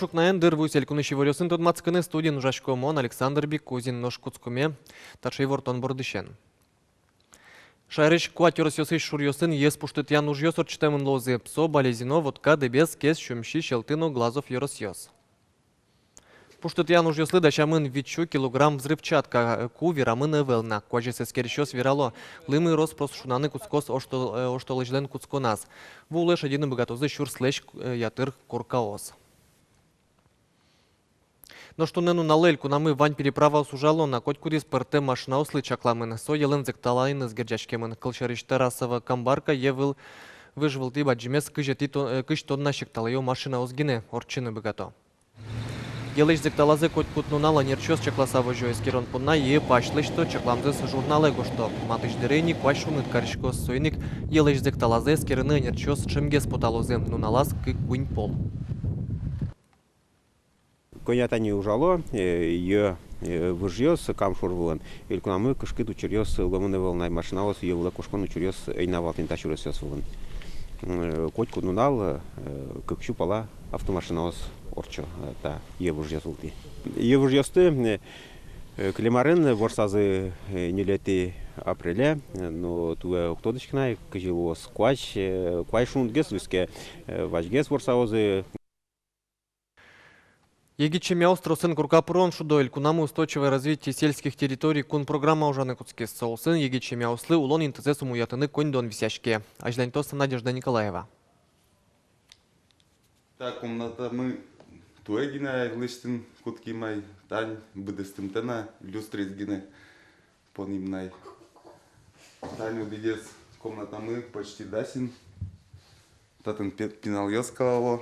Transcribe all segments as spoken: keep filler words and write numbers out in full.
Ӵукнаен дыр вуиз элькунысь иворъёсын тодматскыны. Студиын ужасько мон, Александр Бикузин. Нош кутскоме таӵе ивортон бордысен. Шаерысь куать ёросъёсысь шуръёсын йӧз пуштытъян ужъёс ортчытэмын луозы. Со Балезино, Вотка, Дэбес, Кез, Сюмси, Сьӧлты но Глазов ёросъёс. Пуштытъян ужъёслы дасямын витьсю килограмм взрывчатка. Ку верамын ӧвӧл на. Куазез эскерисьёс верало: лымы рос-прос шунаны кутскоз оштол-, э, оштолэзьлэн кутсконаз. Ву улэ шедьыны быгатозы сюрслэсь, э, ятыр коркаос. Нош туннэ нуналэ элькунамы вань переправаос ужало на. Котькудӥз пӧртэм машинаослы чакламын. Со йӧлэн зӧкталаеныз герӟаськемын. Кылсярысь, Тарасово-Камбарка йӧ выл, выж вылтӥ бадӟымез кызетӥ то-, э, кызь тонна секталаё машинаос гинэ ортчыны быгато. Йӧлэсь зӧкталазэ котькуд нунал ӧнерчиос чакласа возё. Эскерон понна йӧ пась лэсьто, чакламзэс журналэ гожто. Матысь дыре ини куазь шуныт кариськоз. Соин ик йӧлэсь зӧкталазэ эскерыны ӧнерчиос ӵемгес поталозы, нуналаз кык-куинь пол. Кӧня тани ужало, э, йӧ, э, выжъёс Кам шур вылын, элькунамы кышкыт учыръёс луэмын ӧвӧл на. Машинаос йӧ вылэ кошкон учыръёс ӧй на вал тӥни та сюресъёс вылын. М, э, котькуд нунал, э, кык сю пала автомашинаос ортчо, э, та йӧ выжъёс вылтӥ. Йӧ выжъёсты, э, э, кылем арын ворсазы, э, ньылетӥ апреле, э, но туэ уг тодӥськы на, кызьы луоз. Куазь, э, куазь шунытгес луиз ке, э, вазьгес ворсалозы. Егит семьяос тросэн корка пырон шудо. Элькунамы «Устойчивое развитие сельских территорий» кун программа ужаны кутскиз. Со улсын егит семьяослы улон интызэс умоятыны коньдон висъяське. Азьланьтоз Надежда Николаева. Та комнатамы туэ гинэ ай лэсьтыны кутским ай, тань быдэстымтэ на люстраез гинэ понӥм на ай. Тань одӥгез комнатамы почти дась ини. Татын пе-, пиналъёс калало.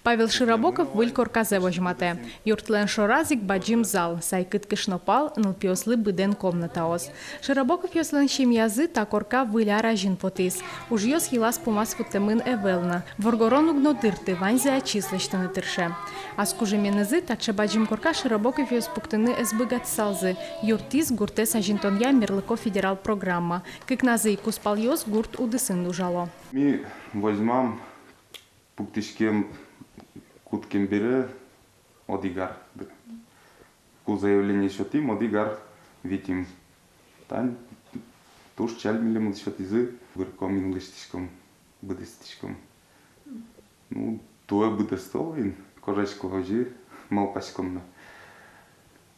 Павел Широбоков выль корказэ возьматэ. Юртлэн шораз ик бадӟым зал, сайкыт кышнопал, нылпиослы быдэн комнатаос. Широбоковъёслэн семьязы та корка выль ар азьын потӥз. Ужъёс йылаз-пумаз вуттэмын ӧвӧл на. Воргорон уг но дырты, ваньзэ ачиз лэсьтыны тырше. Ас кужыменызы таӵе бадӟым корка Широбоковъёс пуктыны ӧз быгатысалзы, юрттӥз гуртэз азинтонъя мерлыко федерал программа. Кыкназы ик кузпалъёс гурт удысын ужало. Ми возьмам, пуктӥськем, кутскем бере одӥг ар. Ку заявление сётӥм, одӥг ар витим. Тань туж ӵаль милемлы сётӥзы, вырком ини лэсьтӥськом, быдэстӥськом. Ну, туэ быдэстолы ини, кожасько, озьы малпаськом на.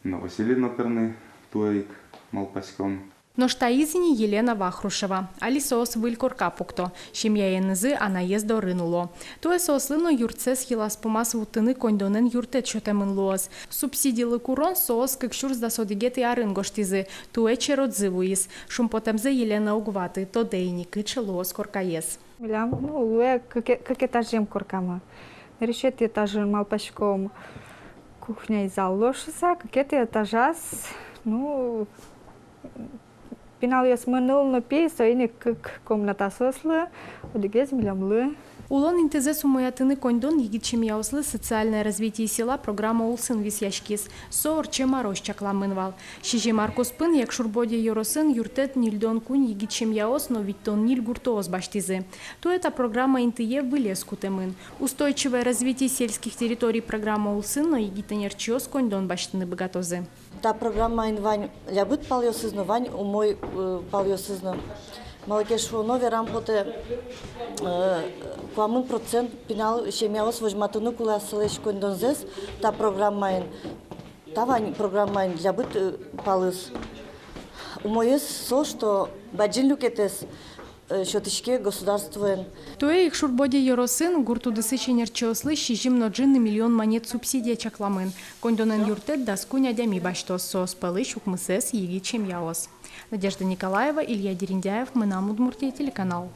Новоселье но карны туэ ик малпаськом. Нош таиз ини Елена Вахрушева. Али соос выль корка пукто. Семьяенызы анаез дорын уло. Туэ соослы но юртсэс йылаз-пумаз вуттыны коньдонэн юрттэт сётэмын луоз. Субсидилы курон соос кык сюрс дас одӥгетӥ арын гожтӥзы. Туэ черодзы вуиз. Шумпотэмзэ Елена уг ваты, тодэ ини, кыӵе луоз коркаез. Милям, ну, луэ кыке-, кык этажъем коркамы. Нырысетӥ этажын малпаськом кухня и зал луоз шуыса, кыкетӥ этажаз, ну, пиналъёсмы ныл но пи, соин ик кык комната соослы, одӥгез милемлы. Улон интызэс умоятыны коньдон егит семьяослы «Социальное развитие села» программа улсын висъяськиз. Со ортчем арозь чакламын вал. Сизьым ар куспын Якшур-Бӧдья ёросын юрттэт ньыльдон куинь егит семьяос но витьтон ньыль гуртоос басьтӥзы. Туэ та программа интые вылез кутэмын. «Устойчивое развитие сельских территорий» программа улсын но егит ӧнерчиос коньдон басьтыны быгатозы. Та программаын вань лябыт палъёсыз но, вань умой, э, палъёсыз но. Малы ке шуоно, верам потэ, э, куамын процент пинал семьяос возьматыны кулэ асьсэлэсь коньдонзэс та программаын. Та вань программаын лябыт, э, палыз. Умоез со, что бадӟым люкетэз, э, сётӥське государствоен. Туэ Якшур-Бӧдья ёросын гурт удысысь ӧнерчиослы сизьым но ӝыны миллион манет субсидия чакламын. Коньдонэн юрттэт дас куинь адями басьтоз, соос пӧлысь укмысэз егит семьяос. Надежда Николаева, Илья Дерендяев, «Мынам Удмуртие» телеканал.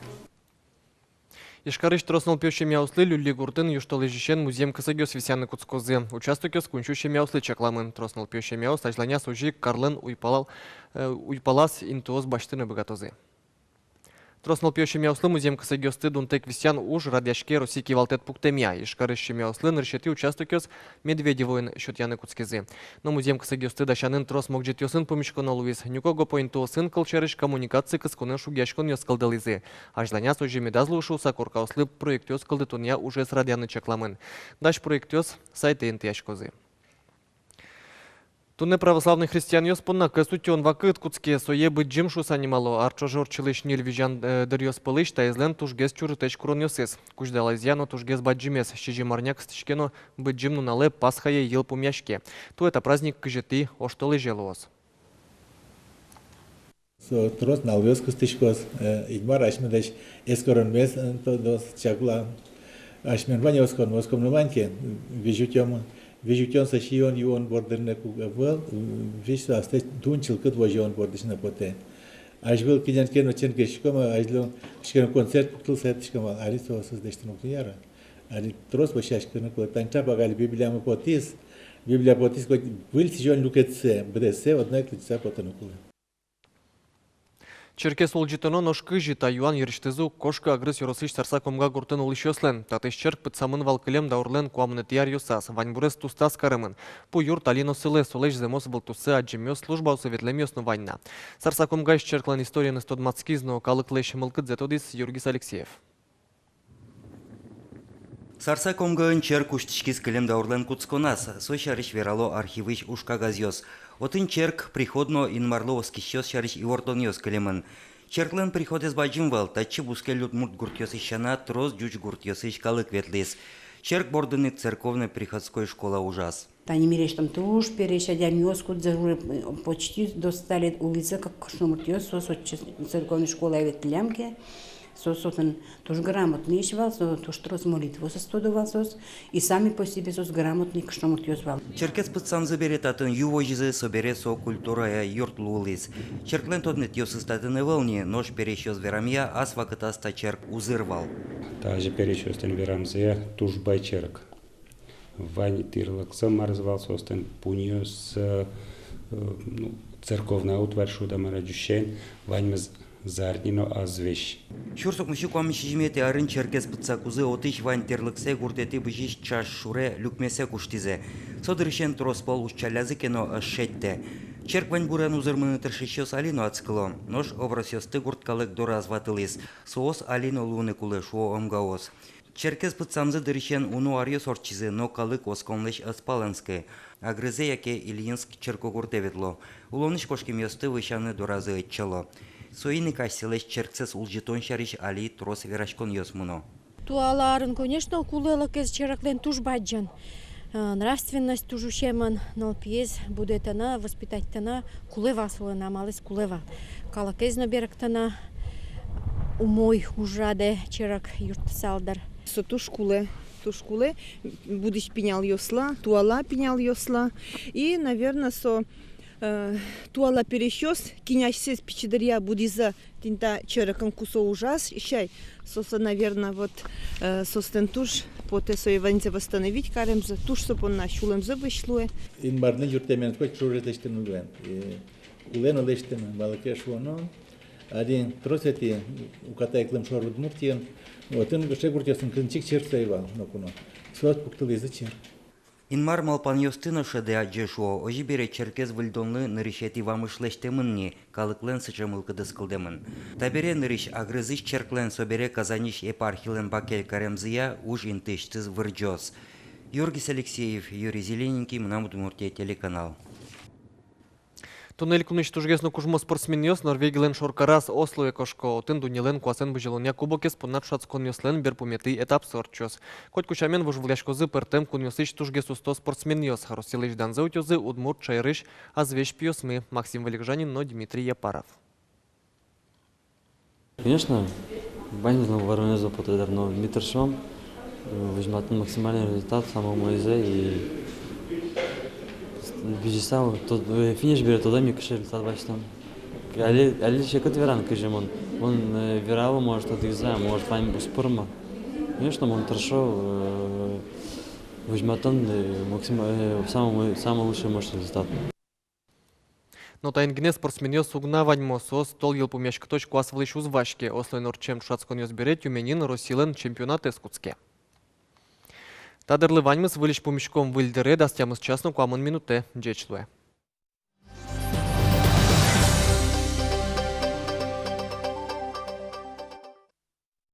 Ижкарысь трос нылпиё семьяослы Люлли гуртын южтолэзьысен музъем кесэгъёс висъяны кутскозы. Участокъёс куинь сю семьяослы чакламын. Трос нылпиё семьяос азьланяз озьы ик карлэн уйпалал-, э, уйпалаз интыос басьтыны быгатозы. Трос нылпиё семьяослы музъем кесэгъёсты дунтэк висъян уж радъяське Россиысь кивалтэт пуктэмъя. Ижкарысь семьяослы нырысетӥ участокъёс Медведевоын сётъяны кутскизы. Но музъем кесэгъёсты дасянын трос могӟетъёсын пумиськоно луиз. Нюко-гопо интыосын, кылсярысь, коммуникаци кысконэн шугъяськонъёс кылдылӥзы. Азьланяз озьы медаз луы шуыса, коркаослы проектъёс кылдытонъя ужез радъяны чакламын. Дась проектъёс сайтэ интыяськозы. Туннэ православной христианъёс понна кӧс утён вакыт кутске. Сое Быдӟым шуыса нимало. Ар ӵоже ортчылӥсь ньыль визян, э, дыръёс пӧлысь таизлэн тужгес чурытэсь куронъёсыз. Кузьдалаезъя но тужгес бадӟымез, сизьым арня кыстӥське но Быдӟым нуналэ, Пасхае, йылпумъяське. Туэ та праздник кызетӥ оштолэзе луоз. Со трос нуналъёс кыстӥськоз, э, Инмар асьмелэсь эскеронмес, э, тодоз, чакла. Асьмелэн вань осконмы, осконмы вань ке, визь утён, визь утён со сиён-юон бордын но ӧвӧл, визь со аслэсьтыз тунсыко чылкыт возён бордысь но потэ. Азьвыл кӧня ке но чергеськом, азьло кыӵе ке но концерт пуктылыса ветлӥськом, али соосыз лэсьтыны уг яра. Али трос вӧсяськыны кулэ. Тани ӵапак али Библиямы потӥз, Библия потӥз, коть выль сӥзён люкетсэ быдэссэ одно ик лыдӟыса потыны кулэ. Черкез улӟытоно, нош кызьы, та юан йырысьтызы уг кошкы Агрыз ёросысь Сарса-Комга гуртын улӥсьёслэн. Татысь черк пытсамын вал кылем даурлэн куамынэтӥ аръёсаз. Ваньбурез тустаз каремын. Пу юрт али но сылэ, солэсь зэмос вылтуссы адӟемъёс, службаосы ветлэмъёс но вань на. Сарса-Комгаысь черклэн историеныз тодматскиз но калыклэсь мылкыдзэ тодӥз Юргис Алексеев. Сарса-Комгаын черк усьтӥськиз кылем даурлэн кутсконаз, со сярысь верало архивысь ужкагазъёс. Отын черк, приход но Инмарлы оскисьёс сярысь ивортонъёс кылемын. Черклэн приходэз бадӟым вал, татчы бускель удмурт гуртъёсысь сяна трос ӟуч гуртъёсысь калык ветлӥз. Черк бордын ик церковной приходской школа ужаз. Тани милесьтым туж пересь адямиос, кудзэ уже, э, почти до ста лет улӥзы, кык кышномуртъёс, соос отчы церковной школае ветлӥллям ке, соос отын туж грамотноесь вал, соос туж трос молитваосыз тодо вал соос, и сами по себе соос грамотной кышномуртъёс вал. Черкез пытсамзы бере татын ю возизы, собере со культурая юрт луылӥз. Черклэн тодметъёсыз татын ӧвӧл ни, нош пересьёс верамъя, ас вакытаз та черк узыр вал. Тазьы пересьёслэн верамзыя, туж бай черк. Вань тӥрлыксы, марзы вал соослэн, пуньыоссы, э, ну, церковная утварь шуод-а, мар-а, ӟучен, ваньмыз зарни но азвесь. Сюрс укмыссю куамын сизьыметӥ арын черкез пытсакузы, отысь вань тӥрлыксэ гуртэтӥ бызись чаш шуре люкмесэ куштӥзы. Со дырысен трос пол усьтчаллязы ке но, ӧз шедьтэ. Черк ваньбурен узырмыны тыршисьёс али но адскыло, нош образъёсты гурт калык дораз ватылӥз. Соос али но луыны кулэ, шуо омгаос. Черкез пытсамзы дырысен уно аръёс ортчизы, но калык осконлэсь ӧз палэнскы. Агрызэ яке Ильинск черкогуртэ ветло. Улонысь кошкемъёсты вӧсяны доразы ӧтчало. Соин ик асьсэлэсь черксэс улӟытон сярысь али трос вераськонъёс мыно. Туала арын, конечно, кулэлыкез черклэн туж бадӟым. Э, нравственность туж усемын, нылпиез будэтыны, воспитатьтыны кулэ вал солэн, амалэз кулэ вал. Калыкез но берыктыны умой ужрадэ черк юрттысал дыр. Со туж кулэ, туж кулэ будӥсь пиналъёслы, туала пиналъёслы. И, наверно, со, э, туала пересьёс, кин асьсэос пичи дыръя будӥзы тӥни та черкын, ку со ужаз сяй, соослы, наверно, вот, э, соослэн туж потэ сое ваньзэ восстановить каремзы, туж со понна сюлэмзы вӧсь луэ. Инмарлэн юрттэменыз коть ӵоже лэсьтыны луэ. Э, кулэ но лэсьтыны, малы ке шуоно, али тросэтӥ уката ик лымшор Удмуртиын, отын кыӵе гуртъёсын, кытчы ик черк ӧй вал ноку но. Соос пуктылӥзы черк. Инмар малпанъёсты но шӧдэ, адӟе, шуо. Озьы бере, черкез выльдонлы нырысетӥ вамыш лэсьтэмын ни, калыклэн сыӵе мылкыдыз кылдэмын. Табере нырысь Агрызысь черклэн, собере Казаньысь епархилэн бакель каремзыя уж интыысьтыз вырӟоз. Юргис Алексеев, Юрий Зелененький, «Мынам Удмуртие» телеканал. Туннэ элькунысь тужгес но кужмо спортсменъёс Норвегилэн шоркараз Ослое кошко. Отын дуннелэн куасэн бызьылонъя кубокез понна ӵошатсконъёслэн берпуметӥ этапсы ортчоз. Котьку сямен вожвылъяськозы пӧртэм кунъёсысь тужгес усто спортсменъёс. Россилэсь данзэ утёзы удмурт шаерысь азвесь пиосмы Максим Вылегжанин но Дмитрий Япаров. Конечно, ваньмызлэн вормемзы потэ дыр, но ми тыршом, э, возьматыны максимальный результат, самой умойзэ, и бызьыса, то, э, финиш бере тодом ик, кыӵе результат басьтом. Али, али секыт вераны, кызьы мон, мон, э, верало, может, одӥгзэ, может, ваньмыз уз пӧрмы. Конечно, мон тыршо, э, возьматыны, э, максима-, э, самый, самый лучший, может, результат. Но таин гинэ спортсменъёс уг на ваньмо, соос тол йылпумъяськытозь куас вылысь уз ваське. Ослэн ортчем ӵошатсконъёс бере Тюменьын Россилэн чемпионатэз кутске. Та дырлы ваньмыз. Выльысь пумиськом выль дыре дас тямыс час но куамын минутэ. Ӟеч луэ.